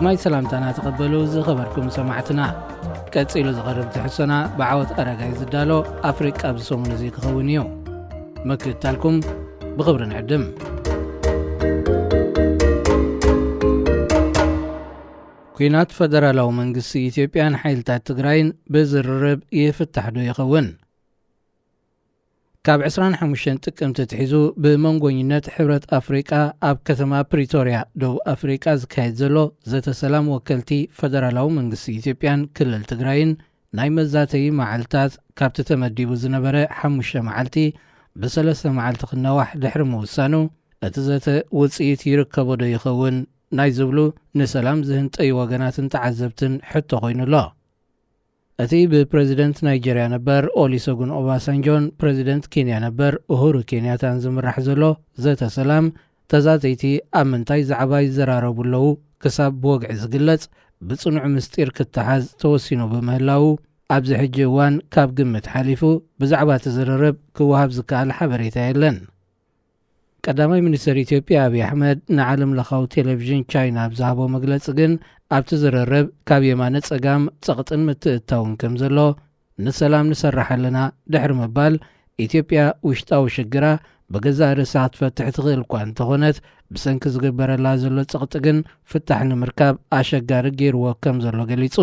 ማይ ሰላምታና ተቐበሉ ዝኸበርኩም ሰማዕትና። ቀጺሉ ዝቐርብ ትሕሶና ብዓወት ኣረጋይ ዝዳሎ ኣፍሪቃ ኣብዚ ሰሙን እዚ ክኸውን እዩ። ምክትታልኩም ብኽብሪ ንዕድም። ኲናት ፈደራላዊ መንግስቲ ኢትዮጵያን ሓይልታት ትግራይን ብዝርርብ ይፍታሕ ዶ ይኸውን? ካብ ዕስራን ሓሙሽተን ጥቅምቲ ኣትሒዙ ብመንጎኝነት ሕብረት ኣፍሪቃ ኣብ ከተማ ፕሪቶርያ ደቡብ ኣፍሪቃ ዝካየድ ዘሎ ዘተ ሰላም ወከልቲ ፈደራላዊ መንግስቲ ኢትዮጵያን ክልል ትግራይን ናይ መዛተዪ መዓልታት ካብቲ ተመዲቡ ዝነበረ ሓሙሽተ መዓልቲ ብሰለስተ መዓልቲ ክነዋሕ ድሕሪ ምውሳኑ፣ እቲ ዘተ ውጽኢት ይርከቦ ዶ ይኸውን ናይ ዝብሉ ንሰላም ዝህንጠዩ ወገናትን ተዓዘብትን ሕቶ ኮይኑ ኣሎ። እቲ ብፕረዚደንት ናይጀርያ ነበር ኦሊሰጉን ኦባሳንጆን ፕረዚደንት ኬንያ ነበር ኡሁሩ ኬንያታን ዝምራሕ ዘሎ ዘተ ሰላም፣ ተዛተይቲ ኣብ ምንታይ ዛዕባ ይዘራረቡ ኣለዉ ክሳብ ብወግዒ ዝግለጽ ብጽኑዕ ምስጢር ክተሓዝ ተወሲኑ ብምህላዉ፣ ኣብዚ ሕጂ እዋን ካብ ግምት ሓሊፉ ብዛዕባ እቲ ዝርርብ ክወሃብ ዝከኣል ሓበሬታ የለን። ቀዳማይ ሚኒስትር ኢትዮጵያ ኣብይ ኣሕመድ ንዓለም ለኻዊ ቴሌቪዥን ቻይና ኣብ ዝሃቦ መግለጺ ግን፣ ኣብቲ ዝርርብ ካብ የማነ ጸጋም ጸቕጥን ምትእትታውን ከም ዘሎ፣ ንሰላም ንሰርሕ ኣለና ድሕሪ ምባል፣ ኢትዮጵያ ውሽጣዊ ሽግራ ብገዛእ ርእሳ ክትፈትሕ ትኽእል እኳ እንተኾነት፣ ብሰንኪ ዝግበረላ ዘሎ ጸቕጢ ግን ፍታሕ ንምርካብ ኣሸጋሪ ገይርዎ ከም ዘሎ ገሊጹ።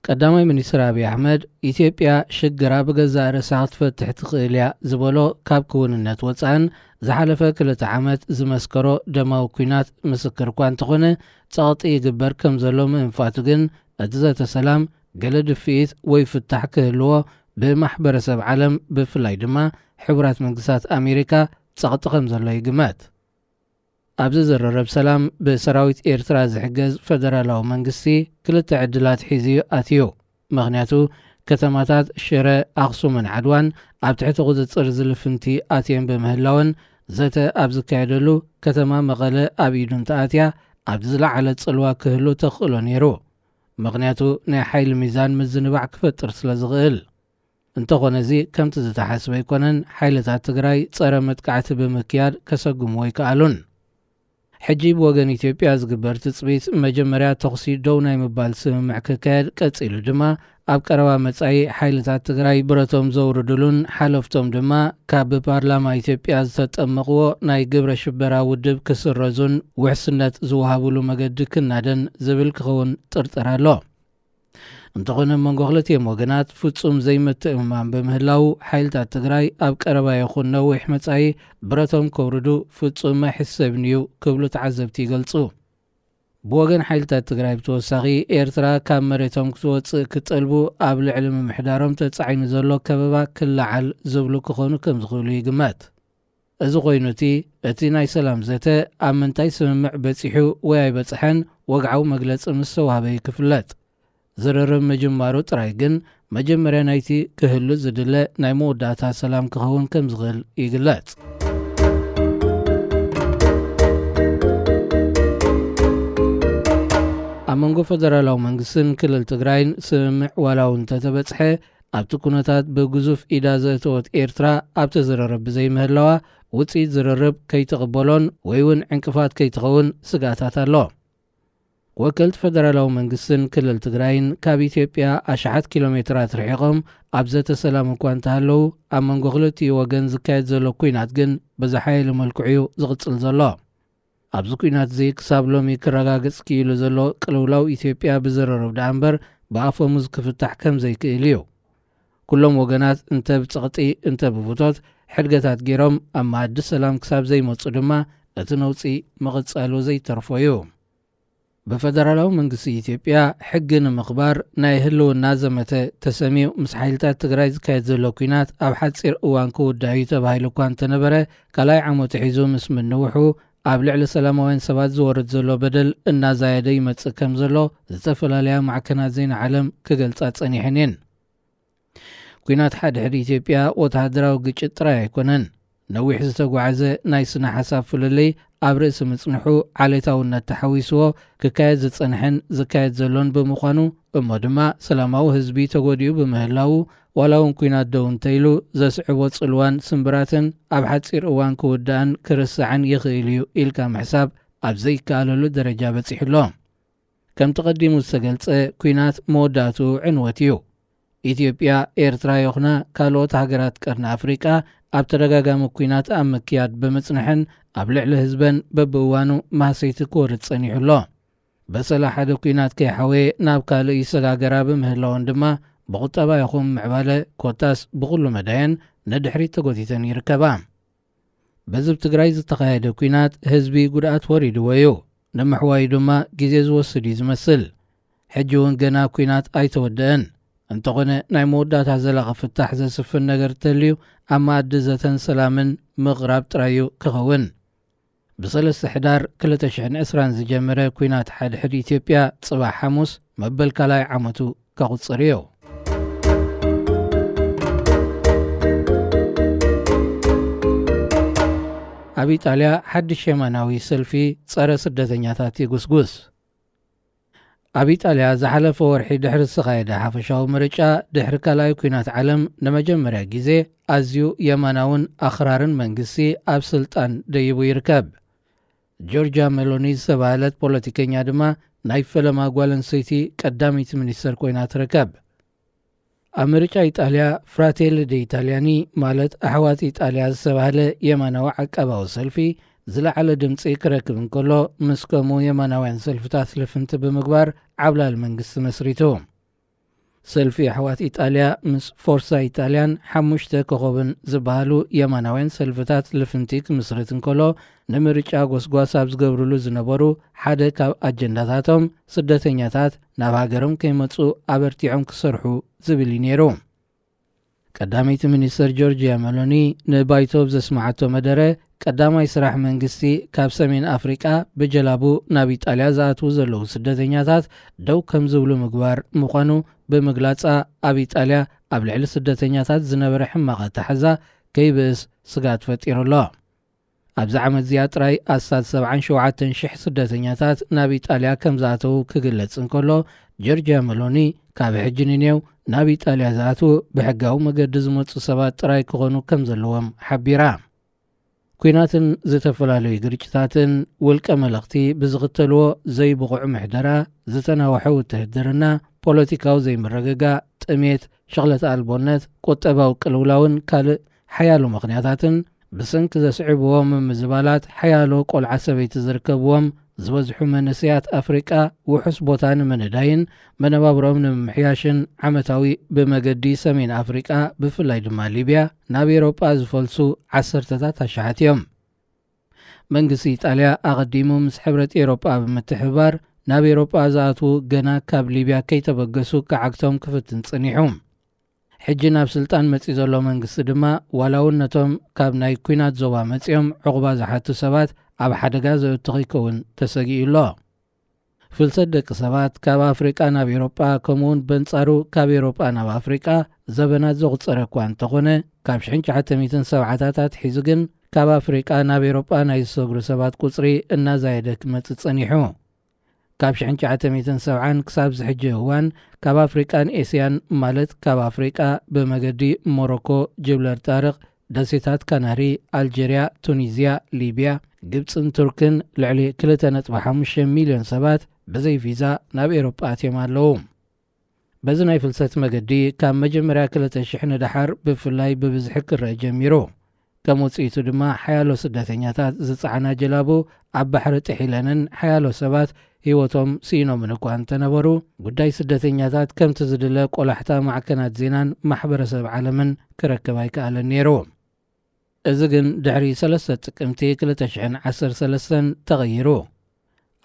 ቀዳማይ ሚኒስትር ኣብይ ኣሕመድ፣ ኢትዮጵያ ሽግራ ብገዛእ ርእሳ ክትፈትሕ ትኽእል እያ ዝበሎ ካብ ክውንነት ወጻእን ዝሓለፈ ክልተ ዓመት ዝመስከሮ ደማዊ ኲናት ምስክር እኳ እንተኾነ፣ ጸቕጢ ይግበር ከም ዘሎ ምእንፋቱ ግን፣ እቲ ዘተ ሰላም ገለ ድፍኢት ወይ ፍታሕ ክህልዎ ብማሕበረሰብ ዓለም፣ ብፍላይ ድማ ሕቡራት መንግስታት ኣሜሪካ ጸቕጢ ከም ዘሎ ይግመት። ኣብዚ ዝርርብ ሰላም ብሰራዊት ኤርትራ ዝሕገዝ ፈደራላዊ መንግስቲ ክልተ ዕድላት ሒዙ ኣትዩ። ምኽንያቱ፣ ከተማታት ሽረ፣ ኣኽሱምን ዓድዋን ኣብ ትሕቲ ቁጽጽር ዝልፍንቲ ኣትየን ብምህላወን፣ ዘተ ኣብ ዝካየደሉ፣ ከተማ መቐለ ኣብ ኢዱ እንተኣትያ፣ ኣብዚ ዝለዓለ ጽልዋ ክህሉ ተኽእሎ ነይሩ። ምኽንያቱ፣ ናይ ሓይሊ ሚዛን ምዝንባዕ ክፈጥር ስለ ዝኽእል። እንተኾነ፣ እዚ ከምቲ ዝተሓስበ ኣይኮነን። ሓይልታት ትግራይ ጸረ መጥቃዕቲ ብምክያድ ከሰጉምዎ ኣይከኣሉን። ሕጂ ብወገን ኢትዮጵያ ዝግበር ትጽቢት፣ መጀመርያ ተኹሲ ደው ናይ ምባል ስምምዕ ክካየድ፣ ቀጺሉ ድማ ኣብ ቀረባ መጻኢ ሓይልታት ትግራይ ብረቶም ዘውርድሉን ሓለፍቶም ድማ ካብ ብፓርላማ ኢትዮጵያ ዝተጠመቕዎ ናይ ግብረ ሽበራ ውድብ ክስረዙን ውሕስነት ዝወሃብሉ መገዲ ክናደን ዝብል ክኸውን ጥርጥር ኣሎ። እንተኾነ፣ ኣብ መንጎ ክልቲኦም ወገናት ፍጹም ዘይምትእምማን ብምህላዉ፣ ሓይልታት ትግራይ ኣብ ቀረባ ይኹን ነዊሕ መጻኢ ብረቶም ከውርዱ ፍጹም ኣይሕሰብን እዩ ክብሉ ተዓዘብቲ ይገልጹ። ብወገን ሓይልታት ትግራይ ብተወሳኺ፣ ኤርትራ ካብ መሬቶም ክትወጽእ ክጠልቡ ኣብ ልዕሊ ምምሕዳሮም ተጻዒኑ ዘሎ ከበባ ክለዓል ዝብሉ ክኾኑ ከም ዝኽእሉ ይግመት። እዚ ኮይኑ፣ እቲ፣ እቲ ናይ ሰላም ዘተ ኣብ ምንታይ ስምምዕ በጺሑ ወይ ኣይበጽሐን ወግዓዊ መግለጺ ምስ ተዋህበ እዩ ክፍለጥ። ዝርርብ ምጅማሩ ጥራይ ግን፣ መጀመርያ ናይቲ ክህሉ ዝድለ ናይ መወዳእታ ሰላም ክኸውን ከም ዝኽእል ይግለጽ። ኣብ መንጎ ፈደራላዊ መንግስትን ክልል ትግራይን ስምምዕ ዋላ እውን እንተተበጽሐ፣ ኣብቲ ኩነታት ብግዙፍ ኢዳ ዘእተወት ኤርትራ ኣብቲ ዝርርብ ብዘይምህላዋ፣ ውጽኢት ዝርርብ ከይትቕበሎን ወይ እውን ዕንቅፋት ከይትኸውን ስግኣታት ኣሎ። ወከልቲ ፈደራላዊ መንግስትን ክልል ትግራይን ካብ ኢትዮጵያ ኣሽሓት ኪሎ ሜትራት ርሒቖም ኣብ ዘተ ሰላም እኳ እንተሃለዉ፣ ኣብ መንጎ ክልቲኡ ወገን ዝካየድ ዘሎ ኲናት ግን ብዝሓየለ መልክዑ እዩ ዝቕጽል ዘሎ። ኣብዚ ኲናት እዚ ክሳብ ሎሚ ክረጋገጽ ክኢሉ ዘሎ ቅልውላው ኢትዮጵያ ብዝርርብ ደኣ እምበር ብኣፈሙዝ ክፍታሕ ከም ዘይክእል እዩ። ኩሎም ወገናት እንተ ብጸቕጢ እንተ ብፍቶት ሕድገታት ገይሮም ኣብ መኣዲ ሰላም ክሳብ ዘይመጹ ድማ እቲ ነውጺ ምቕጻሉ ዘይተርፎ እዩ። ብፈደራላዊ መንግስቲ ኢትዮጵያ ሕጊ ንምኽባር ናይ ህልውና ዘመተ ተሰምዩ ምስ ሓይልታት ትግራይ ዝካየድ ዘሎ ኲናት ኣብ ሓጺር እዋን ክውዳእ እዩ ተባሂሉ እኳ እንተነበረ፣ ካልኣይ ዓመቱ ሒዙ ምስ ምንውሑ ኣብ ልዕሊ ሰላማውያን ሰባት ዝወርድ ዘሎ በደል እናዛየደ ይመጽእ ከም ዘሎ ዝተፈላለያ ማዕከናት ዜና ዓለም ክገልጻ ጸኒሐን እየን። ኲናት ሓድሕድ ኢትዮጵያ ወተሃደራዊ ግጭት ጥራይ ኣይኮነን። ነዊሕ ዝተጓዕዘ ናይ ስነ ሓሳብ ፍልልይ ኣብ ርእሲ ምጽንሑ ዓሌታውነት ተሓዊስዎ ክካየድ ዝጸንሐን ዝካየድ ዘሎን ብምዃኑ፣ እሞ ድማ ሰላማዊ ህዝቢ ተጎዲኡ ብምህላዉ፣ ዋላ እውን ኲናት ደው እንተኢሉ ዘስዕቦ ጽልዋን ስምብራትን ኣብ ሓጺር እዋን ክውዳእን ክርስዓን ይኽእል እዩ ኢልካ ምሕሳብ ኣብ ዘይከኣለሉ ደረጃ በጺሑ ኣሎ። ከምቲ ቀዲሙ ዝተገልጸ፣ ኲናት መወዳእትኡ ዕንወት እዩ። ኢትዮጵያ፣ ኤርትራ ይኹና ካልኦት ሃገራት ቀርኒ ኣፍሪቃ ኣብ ተደጋጋሚ ኲናት ኣብ ምክያድ ብምጽንሐን ኣብ ልዕሊ ህዝበን በብእዋኑ ማህሰይቲ ክወርድ ጸኒሑ ኣሎ። በሰላ ሓደ ኲናት ከይሓወየ ናብ ካልእ ይሰጋገራ ብምህላወን ድማ ብቁጠባ ይኹን ምዕባለ ኮታስ ብኹሉ መዳየን ንድሕሪት ተጎቲተን ይርከባ። በዚ ኣብ ትግራይ ዝተኻየደ ኲናት ህዝቢ ጉድኣት ወሪድዎ እዩ። ንምሕዋዩ ድማ ግዜ ዝወስድ እዩ ዝመስል። ሕጂ እውን ገና ኲናት ኣይተወደአን። እንተኾነ ናይ መወዳእታ ዘላቒ ፍታሕ ዘስፍን ነገር ተልዩ ኣብ መኣዲ ዘተን ሰላምን ምቕራብ ጥራይ እዩ ክኸውን። ብሰለስተ ሕዳር ክልተ ሽሕን ዕስራን ዝጀመረ ኲናት ሓድሕድ ኢትዮጵያ ጽባሕ ሓሙስ መበል ካልኣይ ዓመቱ ከቑጽር እዩ። ኣብ ኢጣልያ ሓድሽ የማናዊ ሰልፊ ጸረ ስደተኛታት ይጉስጉስ። ኣብ ኢጣልያ ዝሓለፈ ወርሒ ድሕሪ ዝተኻየደ ሓፈሻዊ ምርጫ፣ ድሕሪ ካልኣይ ኲናት ዓለም ንመጀመርያ ግዜ ኣዝዩ የማናውን ኣኽራርን መንግስቲ ኣብ ስልጣን ደይቡ ይርከብ። ጆርጃ ሜሎኒ ዝተባህለት ፖለቲከኛ ድማ ናይ ፈለማ ጓል ኣንስተይቲ ቀዳመይቲ ሚኒስተር ኮይና ትርከብ። ኣብ ምርጫ ኢጣልያ ፍራቴሊ ደ ኢታልያኒ፣ ማለት ኣሕዋት ኢጣልያ ዝተባህለ የማናዊ ዓቃባዊ ሰልፊ ዝለዓለ ድምፂ ክረክብ እንከሎ፣ ምስ ከምኡ የማናውያን ሰልፍታት ልፍንቲ ብምግባር ዓብላል መንግስቲ መስሪቱ። ሰልፊ ኣሕዋት ኢጣልያ ምስ ፎርሳ ኢጣልያን ሓሙሽተ ኮኸብን ዝበሃሉ የማናውያን ሰልፍታት ልፍንቲ ክምስርት እንከሎ፣ ንምርጫ ጎስጓስ ኣብ ዝገብርሉ ዝነበሩ ሓደ ካብ ኣጀንዳታቶም፣ ስደተኛታት ናብ ሃገሮም ከይመጹ ኣበርቲዖም ክሰርሑ ዝብል እዩ ነይሩ። ቀዳመይቲ ሚኒስተር ጆርጅያ ሜሎኒ ንባይቶ ኣብ ዘስምዓቶ መደረ፣ ቀዳማይ ስራሕ መንግስቲ ካብ ሰሜን ኣፍሪቃ ብጀላቡ ናብ ኢጣልያ ዝኣትዉ ዘለዉ ስደተኛታት ደው ከም ዝብሉ ምግባር ምዃኑ ብምግላጻ፣ ኣብ ኢጣልያ ኣብ ልዕሊ ስደተኛታት ዝነበረ ሕማቕ ኣተሓዛ ከይብእስ ስግኣት ፈጢሩ ኣሎ። ኣብዚ ዓመት እዚኣ ጥራይ ኣስታት ሰብዓን ሸውዓተን ሽሕ ስደተኛታት ናብ ኢጣልያ ከም ዝኣተዉ ክግለጽ እንከሎ፣ ጆርጅያ ሜሎኒ ካብ ሕጂ ንኔው ናብ ኢጣልያ ዝኣትዉ ብሕጋዊ መገዲ ዝመጹ ሰባት ጥራይ ክኾኑ ከም ዘለዎም ሓቢራ። ኲናትን ዝተፈላለዩ ግርጭታትን ውልቀ መለኽቲ ብዝኽተልዎ ዘይብቑዕ ምሕደራ ዝተናውሐ ውትህድርና፣ ፖለቲካዊ ዘይምርግጋእ፣ ጥሜት፣ ሸኽለት ኣልቦነት፣ ቁጠባዊ ቅልውላውን ካልእ ሓያሎ ምኽንያታትን ብሰንኪ ዘስዕብዎ ምምዝባላት ሓያሎ ቆልዓ ሰበይቲ ዝርከብዎም ዝበዝሑ መንእሰያት ኣፍሪቃ ውሑስ ቦታ ንምንዳይን መነባብሮኦም ንምምሕያሽን ዓመታዊ ብመገዲ ሰሜን ኣፍሪቃ ብፍላይ ድማ ሊብያ ናብ ኤውሮጳ ዝፈልሱ ዓሰርተታት ኣሽሓት እዮም። መንግስቲ ኢጣልያ ኣቐዲሙ ምስ ሕብረት ኤውሮጳ ብምትሕብባር ናብ ኤውሮጳ ዝኣትዉ ገና ካብ ሊብያ ከይተበገሱ ክዓግቶም ክፍትን ጸኒሑ። ሕጂ ናብ ስልጣን መጺኡ ዘሎ መንግስቲ ድማ ዋላ እውን ነቶም ካብ ናይ ኲናት ዞባ መጺኦም ዕቑባ ዝሓቱ ሰባት ኣብ ሓደጋ ዘእቱ ከይከውን ተሰጊኡ ኣሎ። ፍልሰት ደቂ ሰባት ካብ ኣፍሪቃ ናብ ኤውሮጳ፣ ከምኡውን በንጻሩ ካብ ኤውሮጳ ናብ ኣፍሪቃ ዘበናት ዘቑጸረ እኳ እንተኾነ፣ ካብ ሽሕን ትሽዓተ ሚእትን ሰብዓታት ኣትሒዙ ግን ካብ ኣፍሪቃ ናብ ኤውሮጳ ናይ ዝሰግሩ ሰባት ቁጽሪ እናዛየደ ክመጽእ ጸኒሑ። ካብ ሽሕን ትሽዓተ ሚእትን ሰብዓን ክሳብ ዝሕጂ እዋን ካብ ኣፍሪቃን ኤስያን፣ ማለት ካብ ኣፍሪቃ ብመገዲ ሞሮኮ፣ ጅብለል ጣርቕ፣ ደሴታት ካናሪ፣ ኣልጀርያ፣ ቱኒዝያ፣ ሊብያ፣ ግብጽን ቱርክን ልዕሊ ክልተ ነጥቢ ሓሙሽተ ሚልዮን ሰባት ብዘይ ቪዛ ናብ ኤውሮጳ ኣትዮም ኣለዉ። በዚ ናይ ፍልሰት መገዲ ካብ መጀመርያ ክልተ ሽሕ ንደሓር ብፍላይ ብብዝሒ ክረአ ጀሚሩ። ከም ውጽኢቱ ድማ ሓያሎ ስደተኛታት ዝጸዓና ጀላቡ ኣብ ባሕሪ ጥሒለንን ሓያሎ ሰባት ህይወቶም ስኢኖምን እኳ እንተነበሩ፣ ጉዳይ ስደተኛታት ከምቲ ዝድለ ቆላሕታ ማዕከናት ዜናን ማሕበረሰብ ዓለምን ክረክብ ኣይከኣለን ነይሩ። እዚ ግን ድሕሪ ሰለስተ ጥቅምቲ ክልተ ሽሕን ዓሰርተ ሰለስተን ተቐይሩ።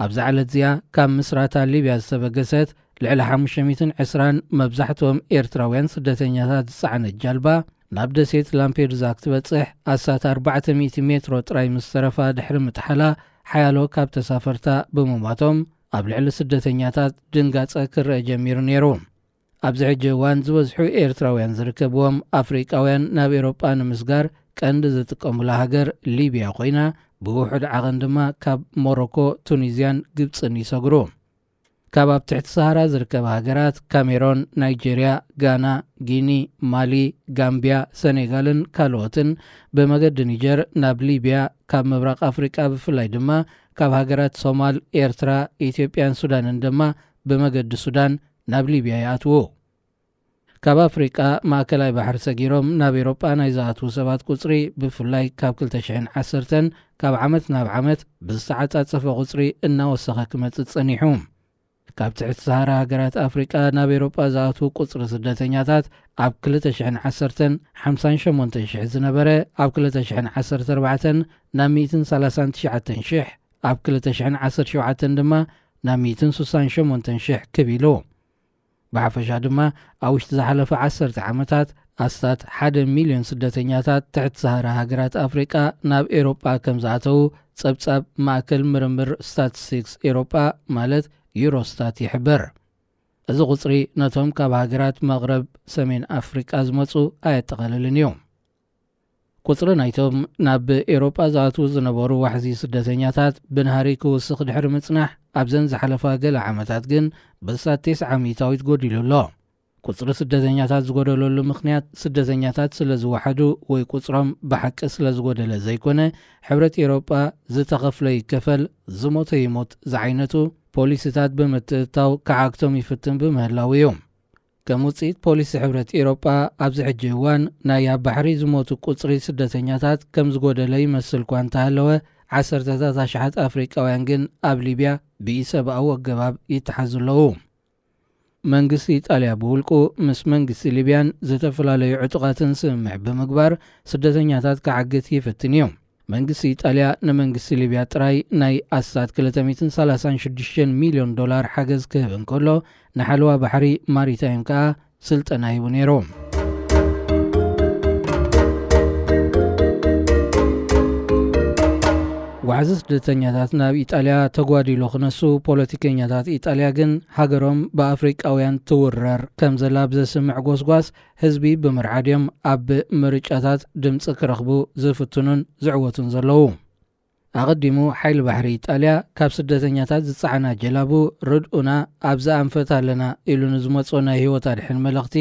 ኣብዛ ዕለት እዚኣ ካብ ምስራታ ሊብያ ዝተበገሰት ልዕሊ ሓሙሽተ ሚእትን ዕስራን መብዛሕትኦም ኤርትራውያን ስደተኛታት ዝጸዓነት ጃልባ ናብ ደሴት ላምፔዱዛ ክትበጽሕ ኣስታት ኣርባዕተ ሚእቲ ሜትሮ ጥራይ ምስ ተረፋ ድሕሪ ምጥሓላ፣ ሓያሎ ካብ ተሳፈርታ ብምሟቶም ኣብ ልዕሊ ስደተኛታት ድንጋጸ ክረአ ጀሚሩ ነይሩ። ኣብዚ ሕጂ እዋን ዝበዝሑ ኤርትራውያን ዝርከብዎም ኣፍሪቃውያን ናብ ኤውሮጳ ንምስጋር ቀንዲ ዝጥቀሙላ ሃገር ሊብያ ኮይና፣ ብውሑድ ዓቐን ድማ ካብ ሞሮኮ፣ ቱኒዝያን ግብጽን ይሰግሩ። ካብ ኣብ ትሕቲ ሰሃራ ዝርከባ ሃገራት ካሜሮን፣ ናይጄርያ፣ ጋና፣ ጊኒ፣ ማሊ፣ ጋምብያ፣ ሰኔጋልን ካልኦትን ብመገዲ ኒጀር ናብ ሊብያ፣ ካብ ምብራቕ ኣፍሪቃ ብፍላይ ድማ ካብ ሃገራት ሶማል፣ ኤርትራ፣ ኢትዮጵያን ሱዳንን ድማ ብመገዲ ሱዳን ናብ ሊብያ ይኣትዉ። ካብ ኣፍሪቃ ማእከላይ ባሕሪ ሰጊሮም ናብ ኤሮጳ ናይ ዝኣትዉ ሰባት ቁጽሪ፣ ብፍላይ ካብ ክልተ ሽሕን ዓሰርተን፣ ካብ ዓመት ናብ ዓመት ብዝተዓጻጸፈ ቁጽሪ እናወሰኸ ክመጽእ ጸኒሑ። ካብ ትሕቲ ሰሃራ ሃገራት ኣፍሪቃ ናብ ኤሮጳ ዝኣትዉ ቁጽሪ ስደተኛታት ኣብ ክልተ ሽሕን ዓሰርተን ሓምሳን ሸሞንተን ሽሕ ዝነበረ፣ ኣብ ክልተ ሽሕን ዓሰርተ ኣርባዕተን ናብ ሚእትን ሰላሳን ትሽዓተን ሽሕ፣ ኣብ ክልተ ሽሕን ዓሰርተ ሸውዓተን ድማ ናብ ሚእትን ስሳን ሸሞንተን ሽሕ ክብ ኢሉ። ብሓፈሻ ድማ ኣብ ውሽጢ ዝሓለፈ ዓሰርተ ዓመታት ኣስታት ሓደ ሚልዮን ስደተኛታት ትሕቲ ሰሃራ ሃገራት ኣፍሪቃ ናብ ኤሮጳ ከም ዝኣተዉ ጸብጻብ ማእከል ምርምር ስታቲስቲክስ ኤሮጳ ማለት ዩሮስታት ይሕብር። እዚ ቁጽሪ ነቶም ካብ ሃገራት መቕረብ ሰሜን ኣፍሪቃ ዝመጹ ኣየጠቓልልን እዩ። ቁጽሪ ናይቶም ናብ ኤሮጳ ዝኣትዉ ዝነበሩ ዋሕዚ ስደተኛታት ብናህሪ ክውስኽ ድሕሪ ምጽናሕ፣ ኣብዘን ዝሓለፋ ገለ ዓመታት ግን ብሳት ተስዓ ሚእታዊት ጎዲሉ ኣሎ። ቁጽሪ ስደተኛታት ዝጎደለሉ ምኽንያት ስደተኛታት ስለ ዝወሓዱ ወይ ቁጽሮም ብሓቂ ስለ ዝጎደለ ዘይኮነ፣ ሕብረት ኤሮጳ ዝተኸፍለ ይከፈል፣ ዝሞተ ይሞት ዝዓይነቱ ፖሊሲታት ብምትእትታው ክዓግቶም ይፍትን ብምህላው እዩ። ከም ውጽኢት ፖሊሲ ሕብረት ኤሮጳ፣ ኣብዚ ሕጂ እዋን ናይ ኣብ ባሕሪ ዝሞቱ ቁጽሪ ስደተኛታት ከም ዝጎደለ ይመስል እኳ እንተሃለወ፣ ዓሰርተታት ኣሽሓት ኣፍሪቃውያን ግን ኣብ ሊብያ ብኢሰብኣዊ ኣገባብ ይተሓዙ ኣለዉ። መንግስቲ ኢጣልያ ብውልቁ ምስ መንግስቲ ሊብያን ዝተፈላለዩ ዕጡቓትን ስምምዕ ብምግባር ስደተኛታት ክዓግት ይፍትን እዩ። መንግስቲ ኢጣልያ ንመንግስቲ ሊብያ ጥራይ ናይ ኣስታት ክልተ ሚእትን ሰላሳን ሽዱሽተን ሚልዮን ዶላር ሓገዝ ክህብ እንከሎ፣ ንሓለዋ ባሕሪ ማሪታይም ከኣ ስልጠና ሂቡ ነይሩ። ዋሕዚ ስደተኛታት ናብ ኢጣልያ ተጓዲሉ ክነሱ፣ ፖለቲከኛታት ኢጣልያ ግን ሃገሮም ብኣፍሪቃውያን ትውረር ከም ዘላ ብዘስምዕ ጎስጓስ ህዝቢ ብምርዓድ እዮም ኣብ ምርጫታት ድምፂ ክረኽቡ ዝፍትኑን ዝዕወቱን ዘለዉ። ኣቐዲሙ ሓይሊ ባሕሪ ኢጣልያ ካብ ስደተኛታት ዝጸዓና ጀላቡ ርድኡና ኣብዚ ኣንፈት ኣለና ኢሉ ንዝመጾ ናይ ህይወት ኣድሕን መልእኽቲ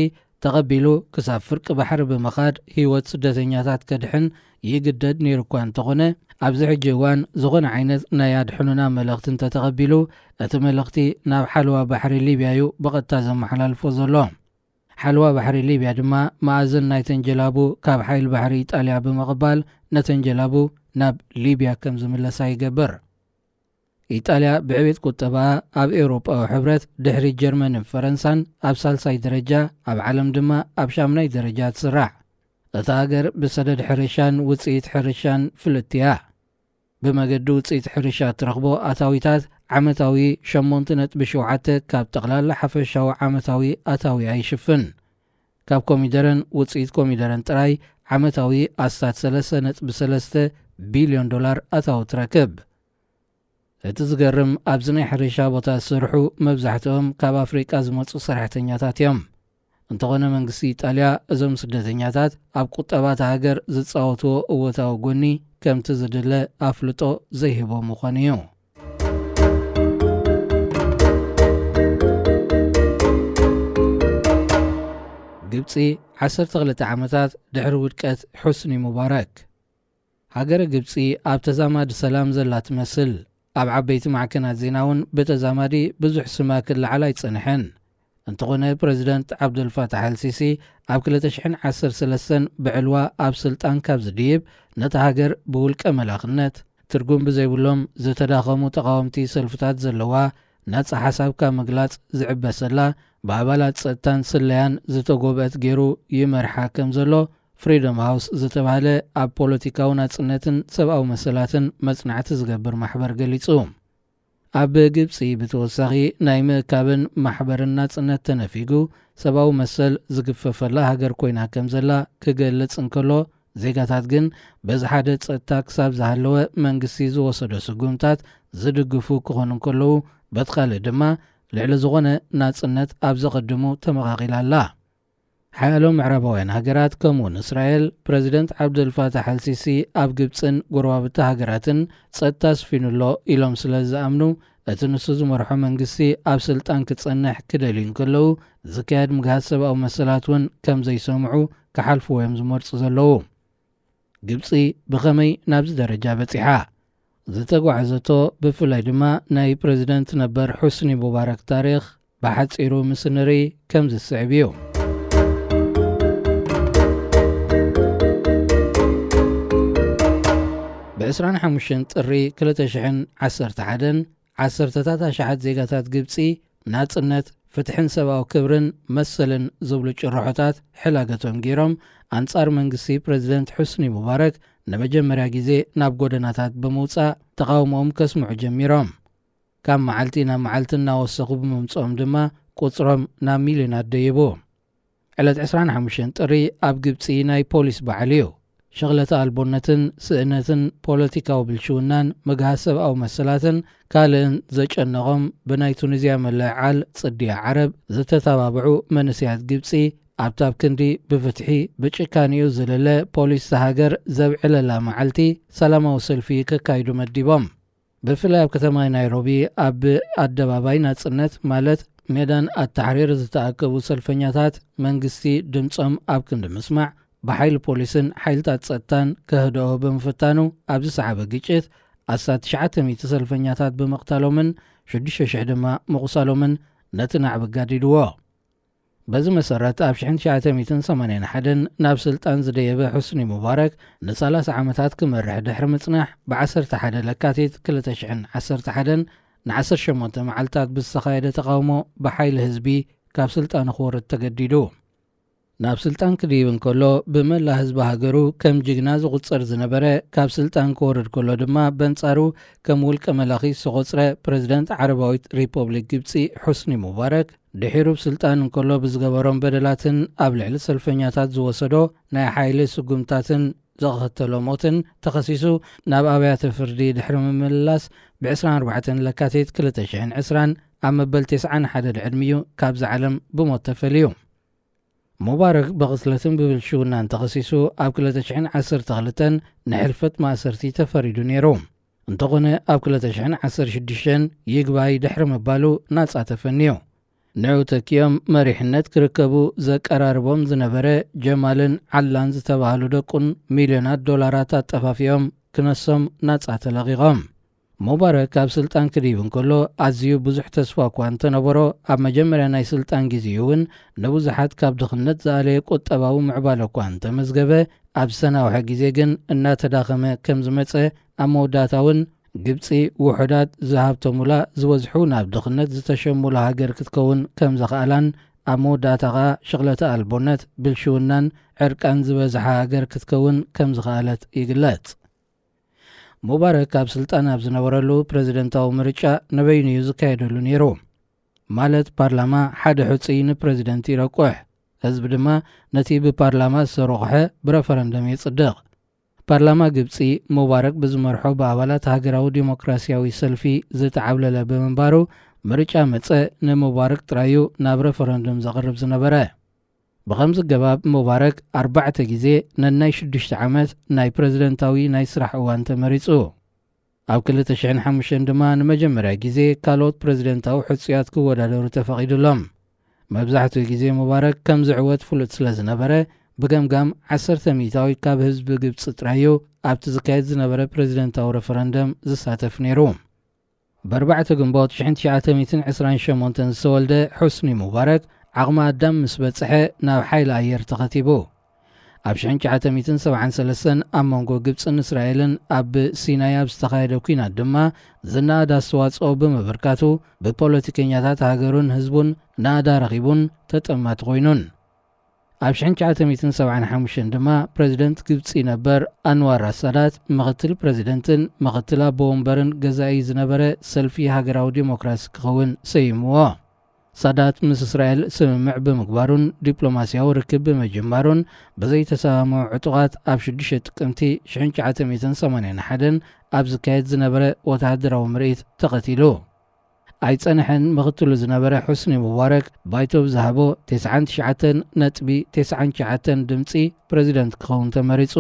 ተቐቢሉ ክሳብ ፍርቂ ባሕሪ ብምኻድ ህይወት ስደተኛታት ከድሕን ይግደድ ነይሩ እኳ እንተኾነ፣ ኣብዚ ሕጂ እዋን ዝኾነ ዓይነት ናይ ኣድሕኑና መልእኽቲ እንተተቐቢሉ፣ እቲ መልእኽቲ ናብ ሓለዋ ባሕሪ ሊብያ እዩ ብቐጥታ ዘመሓላልፎ ዘሎ። ሓለዋ ባሕሪ ሊብያ ድማ መኣዝን ናይተን ጀላቡ ካብ ሓይሊ ባሕሪ ኢጣልያ ብምቕባል፣ ነተን ጀላቡ ናብ ሊብያ ከም ዝምለሳ ይገብር። ኢጣልያ ብዕቤት ቁጠባኣ ኣብ ኤውሮጳዊ ሕብረት ድሕሪ ጀርመንን ፈረንሳን ኣብ ሳልሳይ ደረጃ፣ ኣብ ዓለም ድማ ኣብ ሻምናይ ደረጃ ትስራዕ። እታ ሃገር ብሰደድ ሕርሻን ውጽኢት ሕርሻን ፍልጥቲ እያ። ብመገዲ ውጽኢት ሕርሻ እትረኽቦ ኣታዊታት ዓመታዊ ሸሞንተ ነጥቢ ሸውዓተ ካብ ጠቕላላ ሓፈሻዊ ዓመታዊ ኣታዊኣ ይሽፍን። ካብ ኮሚደረን ውጽኢት ኮሚደረን ጥራይ ዓመታዊ ኣስታት ሰለስተ ነጥቢ ሰለስተ ቢልዮን ዶላር ኣታዊ ትረክብ። እቲ ዝገርም፣ ኣብዚ ናይ ሕርሻ ቦታ ዝሰርሑ መብዛሕትኦም ካብ ኣፍሪቃ ዝመጹ ሰራሕተኛታት እዮም። እንተኾነ መንግስቲ ኢጣልያ እዞም ስደተኛታት ኣብ ቁጠባ እታ ሃገር ዝጻወትዎ እወታዊ ጎኒ ከምቲ ዝድለ ኣፍልጦ ዘይህቦ ምዃኑ እዩ። ግብጺ ዓሰርተ ክልተ ዓመታት ድሕሪ ውድቀት ሑስኒ ሙባረክ። ሃገረ ግብጺ ኣብ ተዛማዲ ሰላም ዘላ ትመስል። ኣብ ዓበይቲ ማዕከናት ዜና እውን ብተዛማዲ ብዙሕ ስማ ክለዓል ኣይጸንሐን። እንተኾነ ፕረዚደንት ዓብደልፋታሕ ኣልሲሲ ኣብ ክልተ ሽሕን ዓሰርተ ሰለስተን ብዕልዋ ኣብ ስልጣን ካብ ዝድይብ፣ ነታ ሃገር ብውልቀ መላኽነት ትርጉም ብዘይብሎም ዝተዳኸሙ ተቓወምቲ ሰልፍታት ዘለዋ፣ ናጻ ሓሳብ ካብ ምግላጽ ዝዕበሰላ፣ ብኣባላት ጸጥታን ስለያን ዝተጎብአት ገይሩ ይመርሓ ከም ዘሎ ፍሪደም ሃውስ ዝተባህለ ኣብ ፖለቲካዊ ናጽነትን ሰብኣዊ መሰላትን መጽናዕቲ ዝገብር ማሕበር ገሊጹ። ኣብ ግብጺ ብተወሳኺ ናይ ምእካብን ማሕበርን ናጽነት ተነፊጉ፣ ሰብኣዊ መሰል ዝግፈፈላ ሃገር ኮይና ከም ዘላ ክገልጽ እንከሎ፣ ዜጋታት ግን በዚ ሓደ ጸጥታ ክሳብ ዝሃለወ መንግስቲ ዝወሰዶ ስጉምታት ዝድግፉ ክኾኑ እንከለዉ፣ በቲ ካልእ ድማ ልዕሊ ዝኾነ ናጽነት ኣብ ዘቐድሙ ተመቓቒላ ኣላ። ሓያሎ ምዕራባውያን ሃገራት፣ ከምኡውን እስራኤል፣ ፕረዚደንት ዓብደልፋታሕ ኣልሲሲ ኣብ ግብጽን ጎረባብቲ ሃገራትን ጸጥታ ኣስፊኑ ኣሎ ኢሎም ስለ ዝኣምኑ፣ እቲ ንሱ ዝመርሖ መንግስቲ ኣብ ስልጣን ክጸንሕ ክደልዩ እንከለዉ፣ ዝካየድ ምግሃስ ሰብኣዊ መሰላት እውን ከም ዘይሰምዑ ክሓልፍዎ እዮም ዝመርጹ ዘለዉ። ግብጺ ብኸመይ ናብዚ ደረጃ በጺሓ? ዝተጓዓዘቶ፣ ብፍላይ ድማ ናይ ፕረዚደንት ነበር ሑስኒ ሙባረክ ታሪኽ ብሓጺሩ ምስ ንርኢ ከምዚ ዝስዕብ እዩ። ብ ዕስራን ሓሙሽተን ጥሪ ክልተ ሽሕን ዓሰርተ ሓደን፣ ዓሰርተታት ኣሽሓት ዜጋታት ግብጺ ናጽነት፣ ፍትሕን ሰብኣዊ ክብርን መሰልን ዝብሉ ጭርሖታት ሕላገቶም ገይሮም፣ ኣንጻር መንግስቲ ፕረዚደንት ሑስኒ ሙባረክ ንመጀመርያ ግዜ ናብ ጎደናታት ብምውጻእ ተቓውሞኦም ከስምዑ ጀሚሮም። ካብ መዓልቲ ናብ መዓልቲ እናወሰኹ ብምምጽኦም ድማ፣ ቁጽሮም ናብ ሚልዮናት ደይቡ። ዕለት ዕስራን ሓሙሽተን ጥሪ ኣብ ግብጺ ናይ ፖሊስ በዓል እዩ። ሸቕለተ ኣልቦነትን ስእነትን፣ ፖለቲካዊ ብልሽውናን ምግሃስ ሰብኣዊ መሰላትን ካልእን ዘጨነቖም፣ ብናይ ቱኒዝያ ምልዕዓል ጽድያ ዓረብ ዝተተባብዑ መንእሰያት ግብጺ፣ ኣብታ ኣብ ክንዲ ብፍትሒ ብጭካኔኡ ዝልለ ፖሊስ እታ ሃገር ዘብዕለላ መዓልቲ፣ ሰላማዊ ሰልፊ ከካይዱ መዲቦም። ብፍላይ ኣብ ከተማ ናይሮቢ፣ ኣብ ኣደባባይ ናጽነት፣ ማለት ሜዳን ኣተሓሪር ዝተኣከቡ ሰልፈኛታት፣ መንግስቲ ድምጾም ኣብ ክንዲ ምስማዕ፣ ብሓይሊ ፖሊስን ሓይልታት ጸጥታን ከህድኦ ብምፍታኑ፣ ኣብ ዝሰዓበ ግጭት ኣስታት ትሽዓተ ሚእቲ ሰልፈኛታት ብምቕታሎምን ሽዱሽተ ሽሕ ድማ ምቑሳሎምን ነቲ ናዕቢ ኣጋዲድዎ። በዚ መሰረት፣ ኣብ ሽሕን ትሽዓተ ሚእትን ሰማንያን ሓደን ናብ ስልጣን ዝደየበ ሑስኒ ሙባረክ፣ ንሰላሳ ዓመታት ክመርሕ ድሕሪ ምጽናሕ፣ ብዓሰርተ ሓደ ለካቲት ክልተ ሽሕን ዓሰርተ ሓደን ንዓሰርተ ሸሞንተ መዓልታት ብዝተኻየደ ተቓውሞ፣ ብሓይሊ ህዝቢ ካብ ስልጣኑ ክወርድ ተገዲዱ። ናብ ስልጣን ክድይብ እንከሎ፣ ብመላ ህዝቢ ሃገሩ ከም ጅግና ዝቑጸር ዝነበረ፣ ካብ ስልጣን ክወርድ ከሎ ድማ፣ በንጻሩ ከም ውልቀ መላኺ ዝተቖጽረ ፕረዚደንት ዓረባዊት ሪፖብሊክ ግብጺ ሑስኒ ሙባረክ፣ ድሒሩ ብስልጣን እንከሎ ብዝገበሮም በደላትን ኣብ ልዕሊ ሰልፈኛታት ዝወሰዶ ናይ ሓይሊ ስጉምታትን ዘኸተሎ ሞትን ተኸሲሱ፣ ናብ ኣብያተ ፍርዲ ድሕሪ ምምልላስ፣ ብ ዕስራን ኣርባዕተን ለካቲት ክልተ ሽሕን ዕስራን ኣብ መበል ተስዓን ሓደን ዕድሚኡ ካብዛ ዓለም ብሞት ተፈልዩ። ሙባረክ ብቕትለትን ብብልሽውናን ተኸሲሱ፣ ኣብ ክልተ ሽሕን ዓሰርተ ክልተን ንሕልፈት ማእሰርቲ ተፈሪዱ ነይሩ። እንተኾነ፣ ኣብ ክልተ ሽሕን ዓሰርተ ሽዱሽተን ይግባይ ድሕሪ ምባሉ ናጻ ተፈንዩ። ንዑ ተኪኦም መሪሕነት ክርከቡ ዘቀራርቦም ዝነበረ ጀማልን ዓላን ዝተባህሉ ደቁን፣ ሚልዮናት ዶላራት ኣጠፋፊኦም ክነሶም ናጻ ተለቒቖም። ሙባረክ ካብ ስልጣን ክድይብ እንከሎ፣ ኣዝዩ ብዙሕ ተስፋ እኳ እንተነበሮ፣ ኣብ መጀመርያ ናይ ስልጣን ግዜኡ እውን ንብዙሓት ካብ ድኽነት ዝኣለየ ቁጠባዊ ምዕባለ እኳ እንተመዝገበ፣ ኣብ ዝሰናውሐ ግዜ ግን እናተዳኸመ ከም ዝመጸ፣ ኣብ መወዳእታ እውን ግብጺ ውሑዳት ዝሃብተሙላ፣ ዝበዝሑ ናብ ድኽነት ዝተሸሙላ ሃገር ክትከውን ከም ዘኽኣላን፣ ኣብ መወዳእታ ኸኣ ሽቕለተ ኣልቦነት፣ ብልሽውናን ዕርቃን ዝበዝሓ ሃገር ክትከውን ከም ዝኽኣለት ይግለጽ። ሙባረክ ኣብ ስልጣን ኣብ ዝነበረሉ፣ ፕረዚደንታዊ ምርጫ ንበይኑ እዩ ዝካየደሉ ነይሩ። ማለት፣ ፓርላማ ሓደ ሕጹይ ንፕረዚደንት ይረቁሕ፣ ህዝቢ ድማ ነቲ ብፓርላማ ዝተረቑሐ ብረፈረንደም የጽድቕ። ፓርላማ ግብጺ፣ ሙባረክ ብዝመርሖ ብኣባላት ሃገራዊ ዲሞክራስያዊ ሰልፊ ዝተዓብለለ ብምንባሩ፣ ምርጫ መጸ ንሙባረክ ጥራዩ ናብ ረፈረንዱም ዘቕርብ ዝነበረ። ብኸምዚ ኣገባብ፣ ሙባረክ ኣርባዕተ ግዜ ነናይ ሽዱሽተ ዓመት ናይ ፕረዚደንታዊ ናይ ስራሕ እዋን ተመሪጹ። ኣብ ክልተ ሽሕን ሓሙሽተን ድማ ንመጀመርያ ግዜ ካልኦት ፕረዚደንታዊ ሕጹያት ክወዳደሩ ተፈቒዱሎም። መብዛሕትኡ ግዜ ሙባረክ ከም ዝዕወት ፍሉጥ ስለ ዝነበረ፣ ብገምጋም ዓሰርተ ሚእታዊት ካብ ህዝቢ ግብጺ ጥራይ እዩ ኣብቲ ዝካየድ ዝነበረ ፕረዚደንታዊ ረፈረንደም ዝሳተፍ ነይሩ። ብ ኣርባዕተ ግንቦት ሽሕን ትሽዓተ ሚእትን ዕስራን ሸሞንተን ዝተወልደ ሑስኒ ሙባረክ፣ ዓቕሚ ኣዳም ምስ በጽሐ ናብ ሓይሊ ኣየር ተኸቲቡ። ኣብ ሽሕን ትሽዓተ ሚእትን ሰብዓን ሰለስተን ኣብ መንጎ ግብጽን እስራኤልን ኣብ ሲናይ ኣብ ዝተኻየደ ኲናት ድማ ዝነኣድ ኣስተዋጽኦ ብምብርካቱ፣ ብፖለቲከኛታት ሃገሩን ህዝቡን ናእዳ ረኺቡን ተጠማቲ ኮይኑን። ኣብ ሽሕን ትሽዓተ ሚእትን ሰብዓን ሓሙሽተን ድማ ፕረዚደንት ግብጺ ነበር ኣንዋር ኣሳዳት ምኽትል ፕረዚደንትን ምኽትል ኣቦ ወንበርን ገዛኢ ዝነበረ ሰልፊ ሃገራዊ ዲሞክራሲ ክኸውን ሰይምዎ። ሳዳት ምስ እስራኤል ስምምዕ ብምግባሩን ዲፕሎማስያዊ ርክብ ብምጅማሩን፣ ብዘይተሰማምዑ ዕጡቓት ኣብ ሽዱሽተ ጥቅምቲ ሽሕን ትሽዓተ ሚእትን ሰማንያን ሓደን ኣብ ዝካየድ ዝነበረ ወተሃደራዊ ምርኢት ተቐቲሉ። ኣይጸንሐን፣ ምኽትሉ ዝነበረ ሑስኒ ሙባረክ ባይቶ ብዝሃቦ ተስዓን ትሽዓተን ነጥቢ ተስዓን ትሽዓተን ድምጺ ፕረዚደንት ክኸውን ተመሪጹ።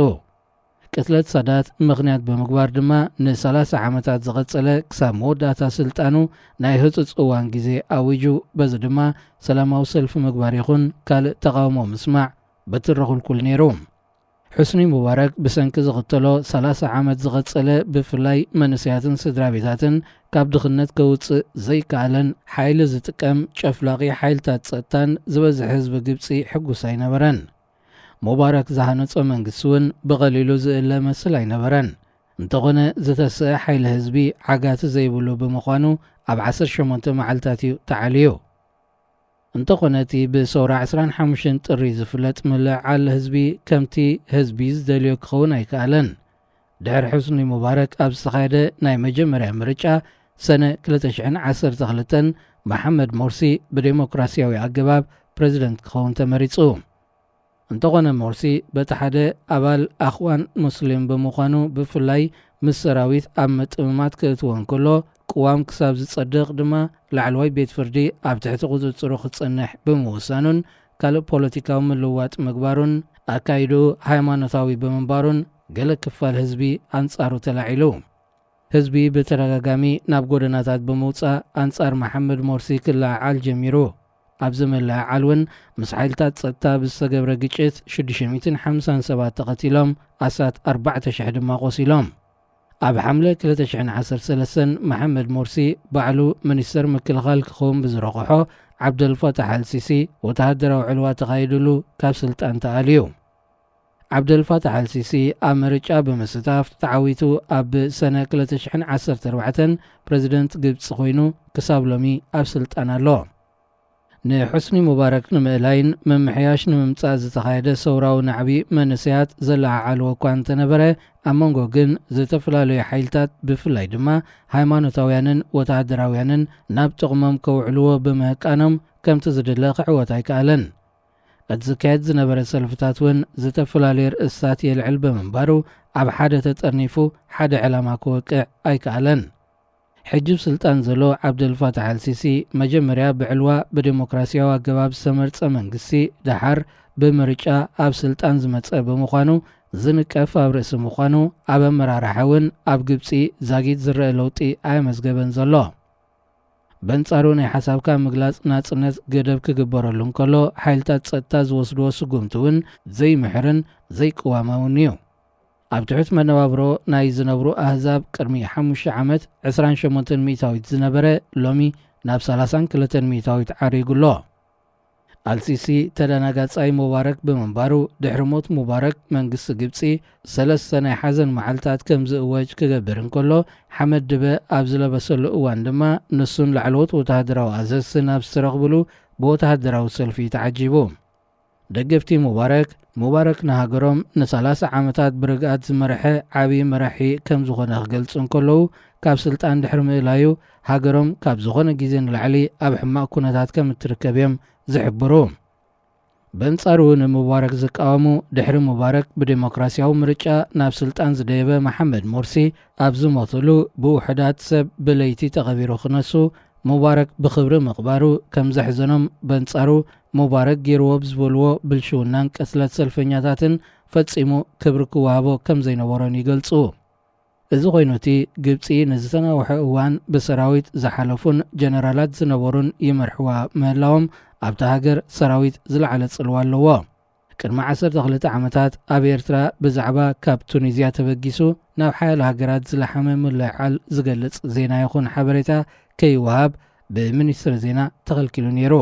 ቅትለት ሳዳት ምኽንያት ብምግባር ድማ ንሰላሳ ዓመታት ዝቐጸለ ክሳብ መወዳእታ ስልጣኑ ናይ ህጹጽ እዋን ግዜ ኣዊጁ። በዚ ድማ ሰላማዊ ሰልፊ ምግባር ይኹን ካልእ ተቓውሞ ምስማዕ በትሪ ክልኩል ነይሩ። ሕስኒ ሙባረክ ብሰንኪ ዝኽተሎ ሰላሳ ዓመት ዝቐጸለ፣ ብፍላይ መንእሰያትን ስድራ ቤታትን ካብ ድኽነት ከውጽእ ዘይከኣለን ሓይሊ ዝጥቀም ጨፍላቒ ሓይልታት ጸጥታን ዝበዝሐ ህዝቢ ግብጺ ሕጉስ ኣይነበረን። ሙባረክ ዝሃነጾ መንግስቲ እውን ብቐሊሉ ዝእለ መስል ኣይነበረን። እንተኾነ ዝተስአ ሓይሊ ህዝቢ ዓጋቲ ዘይብሉ ብምዃኑ ኣብ ዓሰርተ ሸሞንተ መዓልታት እዩ ተዓልዩ። እንተኾነ እቲ ብሰውራ ዕስራን ሓሙሽተን ጥሪ ዝፍለጥ ምልዕዓል ህዝቢ ከምቲ ህዝቢ ዝደልዮ ክኸውን ኣይከኣለን። ድሕሪ ሕስኒ ሙባረክ ኣብ ዝተኻየደ ናይ መጀመርያ ምርጫ ሰነ ክልተ ሽሕን ዓሰርተ ክልተን መሓመድ ሞርሲ ብዴሞክራሲያዊ ኣገባብ ፕረዚደንት ክኸውን ተመሪጹ። እንተኾነ ሞርሲ በቲ ሓደ ኣባል ኣኽዋን ሙስሊም ብምዃኑ ብፍላይ ምስ ሰራዊት ኣብ ምጥምማት ክእትዎ እንከሎ ቅዋም ክሳብ ዝጸድቕ ድማ ላዕለዋይ ቤት ፍርዲ ኣብ ትሕቲ ቁጽጽሩ ክጸንሕ ብምውሳኑን ካልእ ፖለቲካዊ ምልውዋጥ ምግባሩን ኣካይድኡ ሃይማኖታዊ ብምንባሩን ገለ ክፋል ህዝቢ ኣንጻሩ ተላዒሉ። ህዝቢ ብተደጋጋሚ ናብ ጎደናታት ብምውጻእ ኣንጻር መሓመድ ሞርሲ ክለዓዓል ጀሚሩ። ኣብዚ ምልዕዓል እውን ምስ ሓይልታት ጸጥታ ብዝተገብረ ግጭት ሽዱሽተ ሚእትን ሓምሳን ሰባት ተቐቲሎም ኣስታት ኣርባዕተ ሽሕ ድማ ቆሲሎም። ኣብ ሓምለ ክልተ ሽሕን ዓሰርተ ሰለስተን መሓመድ ሞርሲ ባዕሉ ሚኒስተር ምክልኻል ክኸውን ብዝረቑሖ ዓብደልፋታሕ ኣልሲሲ ወተሃደራዊ ዕልዋ ተኻይድሉ ካብ ስልጣን ተኣልዩ። ዓብደልፋታሕ ኣልሲሲ ኣብ ምርጫ ብምስታፍ ተዓዊቱ ኣብ ሰነ ክልተ ሽሕን ዓሰርተ ኣርባዕተን ፕረዚደንት ግብጺ ኮይኑ ክሳብ ሎሚ ኣብ ስልጣን ኣሎ። ንሑስኒ ሙባረክ ንምእላይን ምምሕያሽ ንምምጻእ ዝተኻየደ ሰውራዊ ናዕቢ መንእሰያት ዘለዓዓልዎ እኳ እንተነበረ ኣብ መንጎ ግን ዝተፈላለዩ ሓይልታት ብፍላይ ድማ ሃይማኖታውያንን ወተሃደራውያንን ናብ ጥቕሞም ከውዕልዎ ብምህቃኖም ከምቲ ዝድለ ክዕወት ኣይከኣለን። እቲ ዝካየድ ዝነበረ ሰልፍታት እውን ዝተፈላለዩ ርእስታት የልዕል ብምንባሩ ኣብ ሓደ ተጠርኒፉ ሓደ ዕላማ ክወቅዕ ኣይከኣለን። ሕጂ ኣብ ስልጣን ዘሎ ዓብደልፋታሕ ኣልሲሲ መጀመርያ ብዕልዋ ብዴሞክራሲያዊ ኣገባብ ዝተመርጸ መንግስቲ ደሓር ብምርጫ ኣብ ስልጣን ዝመጸ ብምዃኑ ዝንቀፍ ኣብ ርእሲ ምዃኑ ኣብ ኣመራርሓ እውን ኣብ ግብጺ ዛጊት ዝረአ ለውጢ ኣየመዝገበን ዘሎ። በንጻሩ ናይ ሓሳብካ ምግላጽ ናጽነት ገደብ ክግበረሉ እንከሎ ሓይልታት ጸጥታ ዝወስድዎ ስጉምቲ እውን ዘይምሕርን ዘይቅዋማውን እዩ። ኣብ ትሑት መነባብሮ ናይ ዝነብሩ ኣህዛብ ቅድሚ ሓሙሽተ ዓመት ዕስራን ሸሞንተን ሚእታዊት ዝነበረ ሎሚ ናብ ሰላሳን ክልተን ሚእታዊት ዓሪጉ ኣሎ። ኣልሲሲ ተደናጋጻይ ሙባረክ ብምንባሩ ድሕሪ ሞት ሙባረክ መንግስቲ ግብጺ ሰለስተ ናይ ሓዘን መዓልታት ከም ዝእወጅ ክገብር እንከሎ ሓመድ ድበ ኣብ ዝለበሰሉ እዋን ድማ ንሱን ላዕለዎት ወተሃደራዊ ኣዘዝቲ ናብ ዝተረኽብሉ ብወተሃደራዊ ሰልፊ ተዓጂቡ። ደገፍቲ ሙባረክ፣ ሙባረክ ንሃገሮም ንሰላሳ ዓመታት ብርግኣት ዝመርሐ ዓቢ መራሒ ከም ዝኾነ ክገልጹ እንከለዉ፣ ካብ ስልጣን ድሕሪ ምእላዩ ሃገሮም ካብ ዝኾነ ግዜ ንላዕሊ ኣብ ሕማቕ ኩነታት ከም እትርከብ እዮም ዝሕብሩ። በንጻሩ ንሙባረክ ዝቃወሙ፣ ድሕሪ ሙባረክ ብዴሞክራሲያዊ ምርጫ ናብ ስልጣን ዝደየበ መሓመድ ሞርሲ ኣብ ዝሞትሉ ብውሑዳት ሰብ ብለይቲ ተቐቢሩ ክነሱ፣ ሙባረክ ብኽብሪ ምቕባሩ ከም ዘሕዘኖም በንጻሩ ሙባረክ ገይርዎ ብዝበልዎ ብልሽውናን ቅትለት ሰልፈኛታትን ፈጺሙ ክብሪ ክወሃቦ ከም ዘይነበሮን ይገልጹ። እዚ ኮይኑ እቲ ግብጺ ንዝተናውሐ እዋን ብሰራዊት ዝሓለፉን ጀነራላት ዝነበሩን ይመርሕዋ ምህላዎም ኣብታ ሃገር ሰራዊት ዝለዓለ ጽልዋ ኣለዎ። ቅድሚ ዓሰርተ ክልተ ዓመታት ኣብ ኤርትራ ብዛዕባ ካብ ቱኒዝያ ተበጊሱ ናብ ሓያሎ ሃገራት ዝለሓመ ምልዕዓል ዝገልጽ ዜና ይኹን ሓበሬታ ከይወሃብ ብሚኒስትሪ ዜና ተኸልኪሉ ነይሩ።